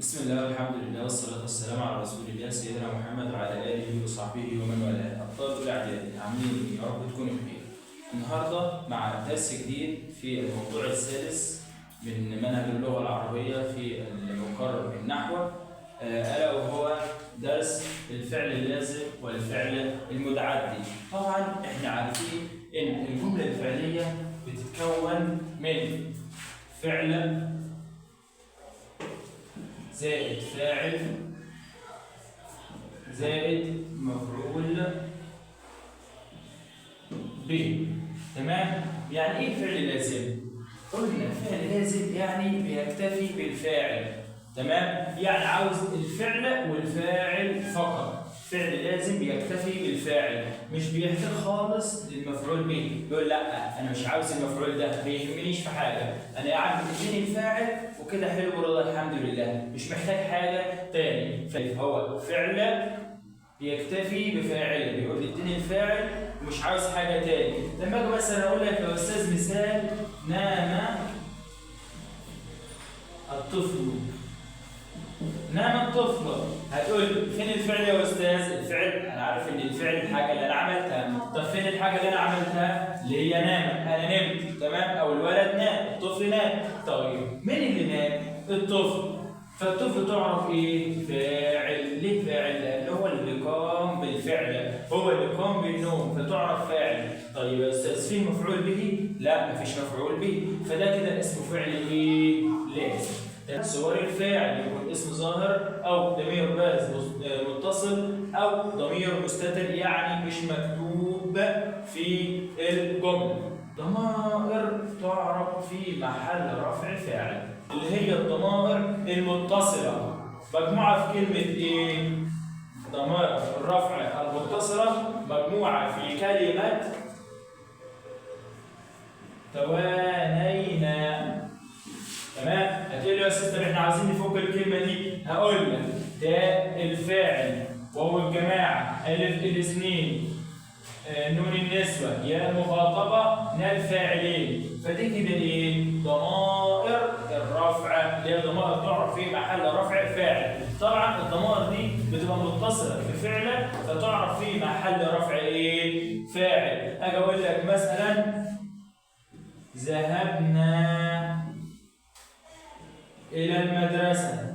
بسم الله والحمد لله والصلاة والسلام على رسول الله سيدنا محمد وعلى آله وصحبه ومن والاه. أبطال أولى إعدادي، عاملين إيه؟ يا رب تكونوا بخير. النهارده مع درس جديد في الموضوع السادس من منهج اللغة العربية في المقرر النحو، ألا وهو درس الفعل اللازم والفعل المتعدي. طبعا احنا عارفين إن الجملة الفعلية بتتكون من فعل زائد فاعل زائد مفعول به. تمام؟ يعني ايه فعل لازم؟ قلنا فعل لازم يعني بيكتفي بالفاعل. تمام؟ يعني عاوز الفعل والفاعل فقط. فعل لازم بيكتفي بالفاعل، مش بيحتاج خالص للمفعول به. بيقول لا انا مش عاوز المفعول ده، ما يهمنيش في حاجة، انا يا عم اديني الفاعل وكده حلو ورضا الحمد لله، مش محتاج حاجة تاني. فهو فعل بيكتفي بفاعله، بيقول اديني الفاعل ومش عاوز حاجة تاني. لما اجي مثلا اقول لك يا استاذ مثال، نام الطفل. نام الطفل، هتقول فين الفعل يا استاذ؟ الفعل انا عارف ان الفعل الحاجة اللي انا عملتها. طب فين الحاجة اللي انا عملتها؟ اللي هي نام، انا نمت. تمام؟ او الولد نام، الطفل نام. طيب مين اللي نام؟ الطفل. فالطفل تعرف ايه؟ فاعل. ليه فاعل؟ لان هو اللي قام بالفعل، هو اللي قام بالنوم، فتعرف فاعل. طيب يا استاذ فيه مفعول به؟ لا مفيش مفعول به، فده كده اسمه فعل ايه؟ لازم. صور الفاعل يكون اسم ظاهر او ضمير بارز متصل او ضمير مستتر، يعني مش مكتوب في الجملة. ضمائر تعرف في محل رفع فاعل، اللي هي الضمائر المتصلة، مجموعة في كلمة ايه؟ ضمائر الرفع المتصلة مجموعة في كلمة توانينا. تمام؟ هتقول لي يا استاذ طب احنا عاوزين نفك الكلمة دي، هقول لك تاء الفاعل، واو الجماعة، الف الاثنين، نون النسوة، ياء المخاطبة، نا الفاعلين. فدي كده ايه؟ ضمائر الرفع، اللي هي ضمائر تعرف في محل رفع فاعل. طبعا الضمائر دي بتبقى متصلة بفعل، فتعرف في محل رفع ايه؟ فاعل. اجي اقول لك مثلا ذهبنا إلى المدرسة.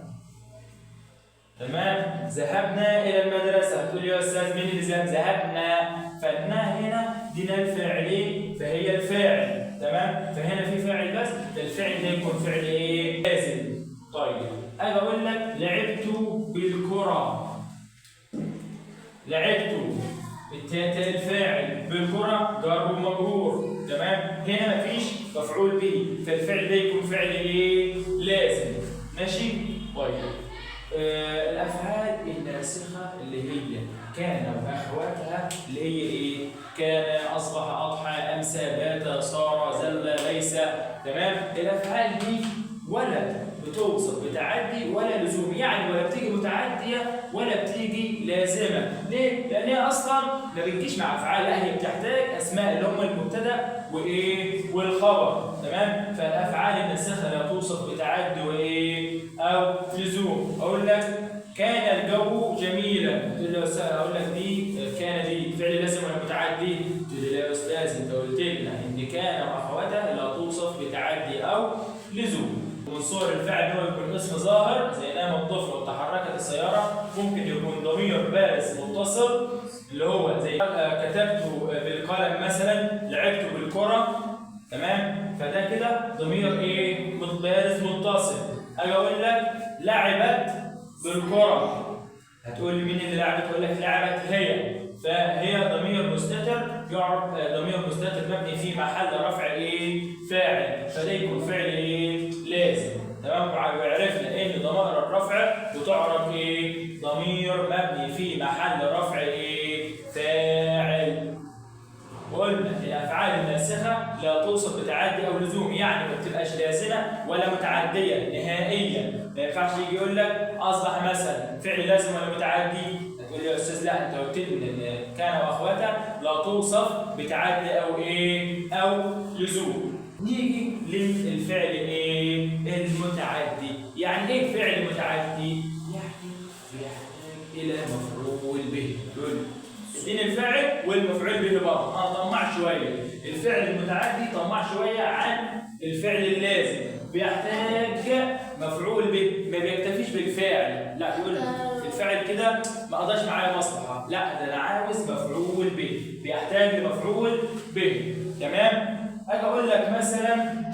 تمام؟ ذهبنا إلى المدرسة، هتقول لي يا أستاذ مين اللي ذهب؟ ذهبنا، فالنا هنا دينا الفاعلين فهي الفاعل. تمام؟ فهنا في فاعل بس، الفعل ده يكون فعل إيه؟ لازم. طيب أجي أقول لك لعبت بالكرة. لعبت، التاء الفاعل، بالكرة جار ومجرور. تمام؟ هنا مفيش مفعول به، فالفعل ده يكون فعل ايه؟ لازم. ماشي؟ طيب الافعال الناسخه اللي هي كان واخواتها، اللي هي ايه؟ كان، اصبح، اضحى، امسى، بات، صار، زل، ليس. تمام؟ الافعال دي ولا بتوصف بتعدي ولا لزوم، يعني ولا بتيجي متعدية ولا بتيجي لازمه. ليه؟ لان هي اصلا ما بتجيش مع افعال، لا هي بتحتاج اسماء اللي هم المبتدا وايه؟ والخبر. تمام؟ فالافعال الناسخه لا توصف بتعدي وايه؟ او لزوم. اقول لك كان الجو جميلا، تقول لي اقول لك دي كان دي فعل لازم ولا متعدي؟ تقول لي لا يا استاذ انت قلت لنا ان كان واخواتها لا توصف بتعدي او لزوم. ومن صور الفاعل هو يكون اسم ظاهر زي نام الطفل وتحركت السيارة، ممكن يكون ضمير بارز متصل اللي هو زي كتبت بالقلم مثلا، لعبت بالكرة. تمام؟ فده كده ضمير ايه؟ بارز متصل. اجي اقول لك لعبت بالكرة، هتقول لي مين اللي لعبت؟ اقول لك لعبت هي، فهي ضمير مستتر يعرف ضمير مستتر مبني في محل رفع ايه؟ فاعل، فده يكون فعل ايه؟ لازم. تمام؟ وعرفنا ان ضمائر الرفع بتعرف ايه؟ ضمير مبني في محل رفع ايه؟ فاعل. وقلنا الافعال الناسخه لا توصف بتعدي او لزوم، يعني ما بتبقاش لازمه ولا متعدية نهائيا. ما ينفعش يجي يقول لك اصبح مثلا فعل لازم ولا متعدي، هتقول لي يا استاذ لا انت قلت لي ان كان واخواتها لا توصف بتعدي او ايه؟ او لزوم. نيجي للفعل ايه؟ المتعدي. يعني ايه فعل متعدي؟ يعني بيحتاج الى مفعول به. يقول اديني الفاعل والمفعول به برضه. انا طماع شوية، الفعل المتعدي طماع شوية عن الفعل اللازم، بيحتاج مفعول به، ما بيكتفيش بالفاعل، لا يقول الفاعل كده ما قضاش معايا مصلحة، لا ده انا عاوز مفعول به، بيحتاج لمفعول به. تمام؟ اجي اقول لك مثلا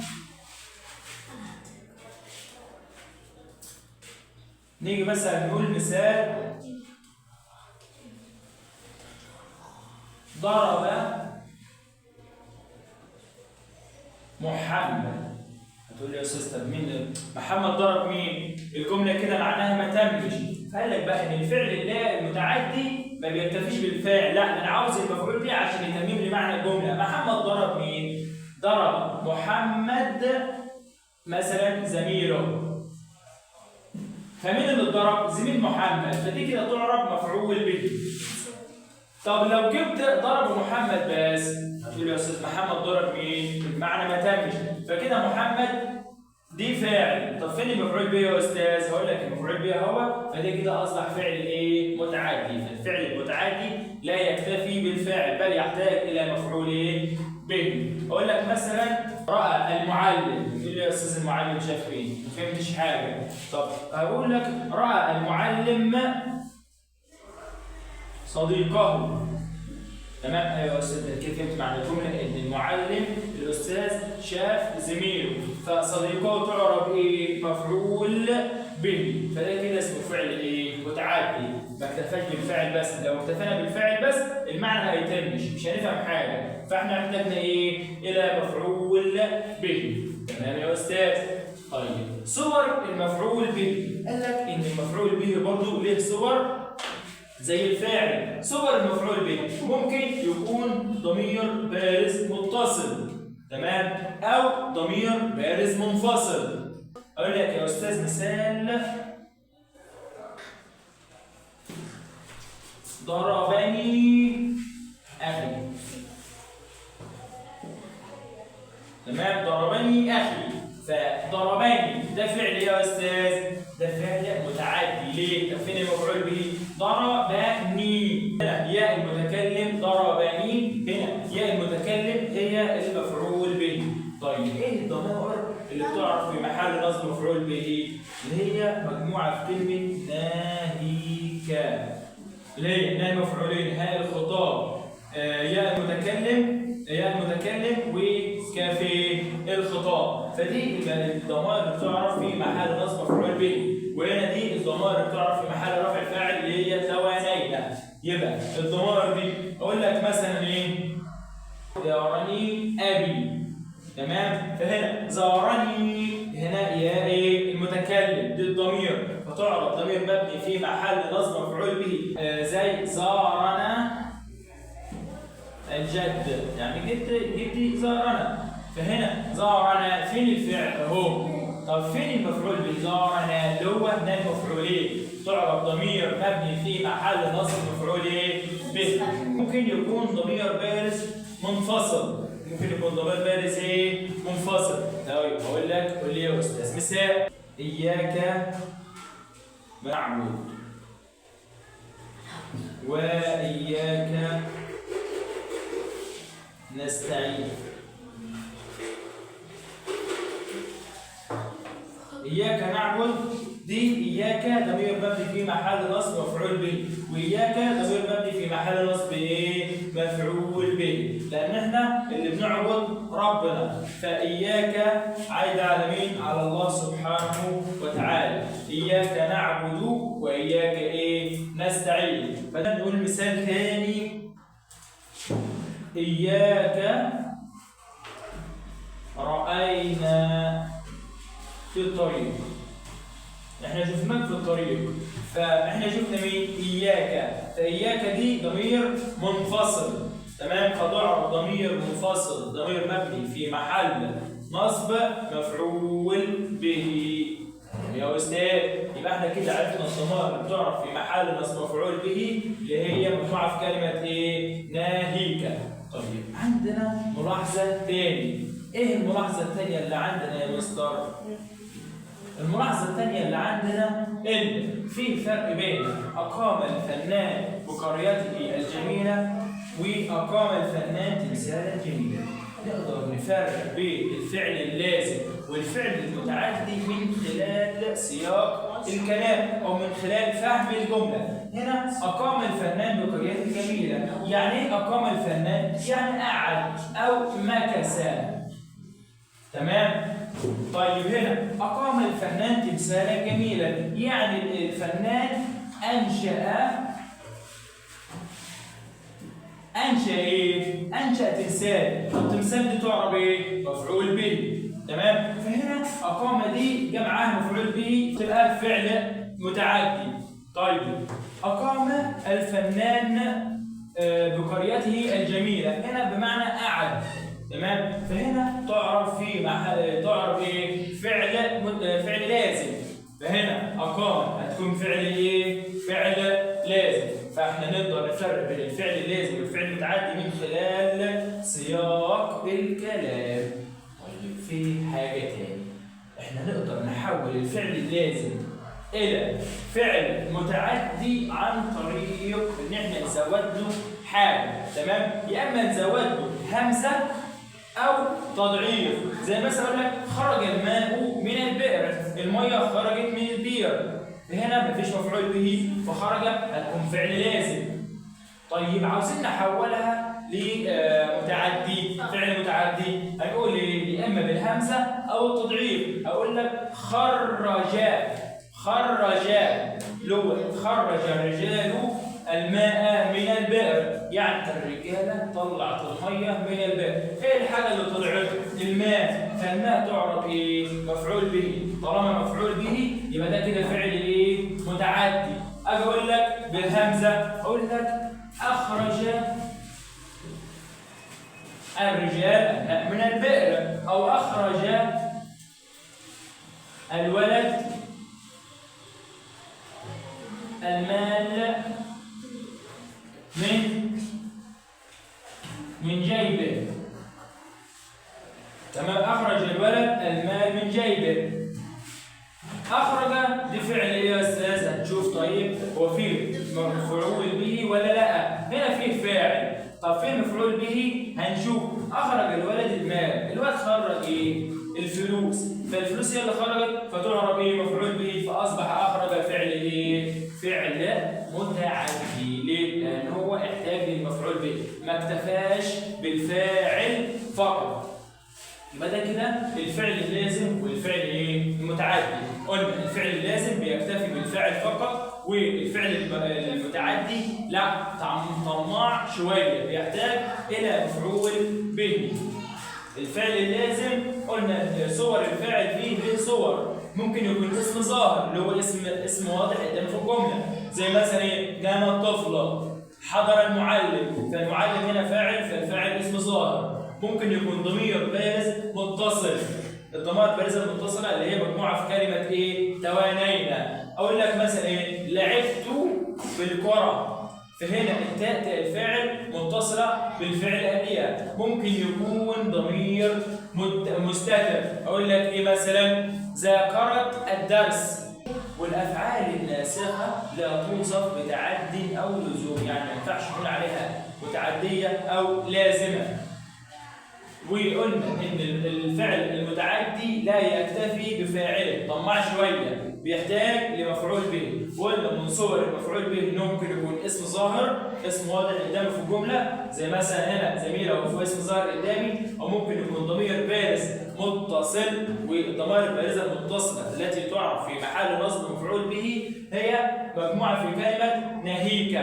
نيجي مثلا نقول مثال ضرب محمد. هتقول لي يا استاذ طب مين محمد ضرب مين؟ الجملة كده معناها ما تمش. فقال لك بقى ان الفعل المتعدي ما بيكتفيش بالفاعل، لا انا عاوز المفعول به عشان يتمم لي معنى الجملة. محمد ضرب مين؟ ضرب محمد مثلا زميله. فمين اللي اتضرب؟ زميل محمد، فدي كده تعرب مفعول به. طب لو جبت ضرب محمد بس، هتقول يا استاذ محمد ضرب مين؟ المعنى ما تمش، فكده محمد دي فاعل، طب فين المفعول به يا استاذ؟ هقول لك المفعول به اهو، فدي كده اصبح فعل ايه؟ متعدي. فالفعل المتعدي لا يكتفي بالفاعل بل يحتاج الى مفعول ايه؟ به. اقول لك مثلا راى المعلم، تقول لي يا استاذ المعلم شاف مين؟ ما فهمتش حاجة. طب هقول لك راى المعلم صديقه. تمام؟ ايوه يا استاذ كده فهمت معنى الجملة، ان المعلم الاستاذ شاف زميله، فصديقه تعرب ايه؟ مفعول به، فده كده اسمه فعل ايه؟ متعدي. ما اكتفاش بالفعل بس، لو اكتفينا بالفعل بس المعنى ما هيتمش، مش هنفهم حاجة، فاحنا احتاجنا ايه؟ الى مفعول به. تمام يا استاذ؟ طيب صور المفعول به، قال لك ان المفعول به برضه ليه صور زي الفاعل. صور المفعول به ممكن يكون ضمير بارز متصل، تمام، او ضمير بارز منفصل. اقول لك يا استاذ مثال ضربني اخي. تمام، ضربني اخي، فضربني ده فعل ايه يا استاذ؟ ده فعل متعدي. ليه؟ طب فين المفعول به؟ ضربني، هنا ياء المتكلم ضربني، هنا ياء المتكلم هي المفعول به. طيب ايه الضمائر اللي بتعرف في محل نصب مفعول به؟ اللي هي مجموعة في كلمة ناهيك، اللي هي ناهي مفعولين، هاء الخطاب، ياء المتكلم، ياء المتكلم، وكافي الخطاب. فدي الضمائر اللي بتعرف في محل نصب مفعول به. وهنا دي الضمائر اللي بتعرف في محل رفع فاعل اللي هي توانينا. يبقى الضمائر دي اقول لك مثلا ايه؟ زارني ابي. تمام؟ فهنا زارني، هنا يا ايه؟ المتكلم، دي الضمير، فتعرف ضمير مبني في محل نصب مفعول به، زي زارنا الجد، يعني جدي زارنا. فهنا زارنا فين الفعل؟ اهو. طب فين المفعول به؟ زارنا اللي هو هنا المفعولين، تعرف ضمير مبني في محل نصب مفعول ايه؟ به. ممكن يكون ضمير بارز منفصل، ممكن يكون ضمير بارز ايه؟ منفصل. طيب هقول لك قول لي يا استاذ مثال اياك نعبد واياك نستعين. إياك نعبد دي إياك ضمير مبني في محل نصب مفعول به، وإياك ضمير مبني في محل نصب إيه؟ مفعول به، لأن إحنا اللي بنعبد ربنا، فإياك عايدة على مين؟ على الله سبحانه وتعالى. إياك نعبد وإياك إيه؟ نستعين. فده نقول مثال ثاني، إياك رأينا في الطريق. احنا شفناك في الطريق، فاحنا شفنا مين؟ إياك، فإياك دي ضمير منفصل. تمام؟ فتعرف ضمير منفصل، ضمير مبني في محل نصب مفعول به. يا استاذ يبقى احنا كده عرفنا الضمائر اللي بتعرف في محل نصب مفعول به اللي هي مجموعة في كلمة ايه؟ ناهيك. طيب عندنا ملاحظة تاني. ايه الملاحظة الثانية اللي عندنا يا مستر؟ الملاحظة الثانية اللي عندنا إن في فرق بين أقام الفنان بقريته الجميلة وأقام الفنان تمثالا جميلا. نقدر نفرق بين الفعل اللازم والفعل المتعدي من خلال سياق الكلام أو من خلال فهم الجملة. هنا أقام الفنان بقريته الجميلة، يعني إيه أقام الفنان؟ يعني قعد أو مكث. تمام؟ طيب هنا أقام الفنان تمثالا جميلا، يعني الفنان أنشأ إيه؟ أنشأ تمثال. طب التمثال دي تعرب إيه؟ مفعول به. تمام؟ فهنا أقام دي جمعها مفعول به تبقى فعل متعدي. طيب أقام الفنان بقريته الجميلة، هنا بمعنى قعد. تمام؟ فهنا تعرف في تعرف ايه؟ فعل لازم. فهنا أقام هتكون فعل ايه؟ فعل لازم. فاحنا نقدر نفرق بين الفعل اللازم والفعل المتعدي من خلال سياق الكلام. طيب في حاجة تاني، احنا نقدر نحول الفعل اللازم إلى فعل متعدي عن طريق إن احنا نزود له حاجة. تمام؟ يا إما نزود له همزة أو تضعيف، زي مثلا أقول لك خرج الماء من البئر، المية خرجت من البئر، هنا مفيش مفعول به فخرج هتكون فعل لازم. طيب عاوزين نحولها لمتعدي، فعل متعدي، هنقول إيه؟ يا إما بالهمزة أو التضعيف. أقول لك خرج، خرج لو خرج الرجال الماء من البئر، يعني الرجالة طلعت المية من البئر. ايه الحاجة اللي طلعت؟ الماء. فالماء تعرف ايه؟ مفعول به. طالما مفعول به يبقى ده كده فعل ايه؟ متعدي. اجي اقول لك بالهمزه، اقول لك اخرج الرجال الماء من البئر، او اخرج الولد المال من جيبه. تمام، اخرج الولد المال من جيبه. اخرج دي فعل ايه يا استاذ؟ هنشوف. طيب هو في مفعول به ولا لا؟ هنا فيه فاعل. طب فين مفعول به؟ هنشوف. اخرج الولد المال، الولد خرج ايه؟ الفلوس، فالفلوس هي اللي خرجت فتعرب ايه؟ مفعول به، فاصبح اخرج فعل ايه؟ فعل متعدي. ليه؟ لان هو احتاج للمفعول به، ما اكتفاش بالفاعل فقط. يبقى ده كده الفعل اللازم والفعل ايه؟ المتعدي. قلنا الفعل اللازم بيكتفي بالفاعل فقط، والفعل المتعدي لا، طماع شوية، بيحتاج الى مفعول به. الفعل اللازم قلنا صور الفاعل فيه له صور، ممكن يكون اسم ظاهر اللي هو اسم واضح قدام في الجملة، زي مثلا ايه؟ نام الطفل، حضر المعلم، فالمعلم هنا فاعل، فالفاعل اسم ظاهر. ممكن يكون ضمير بارز متصل، الضمائر البارزة المتصلة اللي هي مجموعة في كلمة ايه؟ توانينا. اقول لك مثلا ايه؟ لعبت بالكرة، فهنا التاء تاء الفاعل متصلة بالفعل قبلها. ممكن يكون ضمير مستتر، اقول لك ايه مثلا؟ ذاكرت الدرس. والافعال الناسخه لا توصف بتعدي او لزوم، يعني ما ينفعش نقول عليها متعدية او لازمه. وقلنا ان الفعل المتعدي لا يكتفي بفاعله، طماع شوية، بيحتاج لمفعول به. وقلنا من صور المفعول به انه ممكن يكون اسم ظاهر، اسم واضح قدامي في الجملة، زي مثلا هنا زميله وفي اسم ظاهر قدامي، او ممكن يكون ضمير بارز متصل. والضمائر البارزة المتصلة التي تعرف في محل نصب مفعول به هي مجموعة في كلمة ناهيك،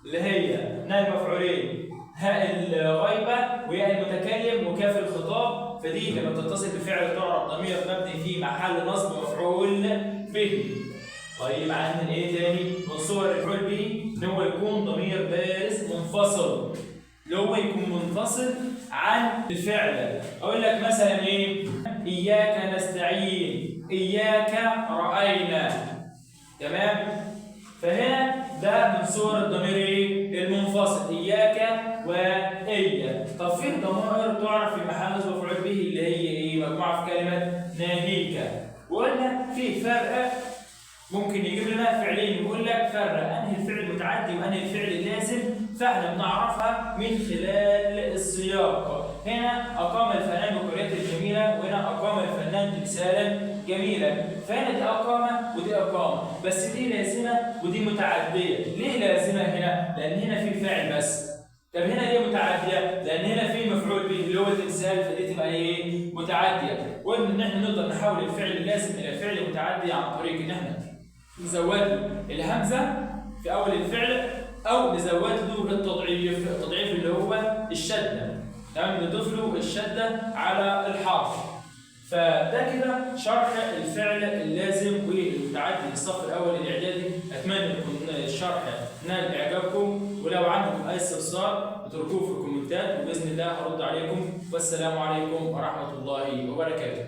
اللي هي نا المفعولين، هاء الغيبة وياء المتكلم وكاف الخطاب، فدي لما تتصل بفعل تعرف ضمير مبني في محل نصب مفعول به. طيب عندنا ايه تاني من صور المفعول به؟ ان هو يكون ضمير بارز منفصل، اللي هو يكون منفصل عن الفعل. اقول لك مثلا ايه؟ اياك نستعين، اياك راينا. تمام؟ فهنا ده من صور الضمير ايه؟ المنفصل، اياك وايا. طب في ضمائر تعرف في محل نصب مفعول به اللي هي ايه؟ مجموعة في كلمة ناهيك. وقلنا في في فرق، ممكن يجيب لنا فعلين يقول لك فرق انهي الفعل المتعدي وانهي الفعل اللازم، فاحنا بنعرفها من خلال السياق. هنا اقام الفنان بقريته الجميلة، وهنا اقام الفنان تمثالا جميلا، فهنا دي اقامه ودي اقامه، بس دي لازمه ودي متعدية. ليه لازمه هنا؟ لان هنا في فاعل بس. طب هنا ليه متعدية؟ لان هنا في مفعول به اللي هو التمثال، فدي تبقى ايه؟ متعدية. وقلنا ان احنا نقدر نحول الفعل اللازم الى فعل متعدي عن طريق ان احنا نزود له الهمزة في اول الفعل، او نزود له التضعيف، التضعيف اللي هو الشدة، تمام؟ نضيف له الشدة على الحرف. فده كده شرح الفعل اللازم والمتعدي للصف الاول الاعدادي. اتمنى يكون الشرح نال اعجابكم، ولو عندكم اي استفسار اتركوه في الكومنتات وباذن الله هرد عليكم. والسلام عليكم ورحمة الله وبركاته.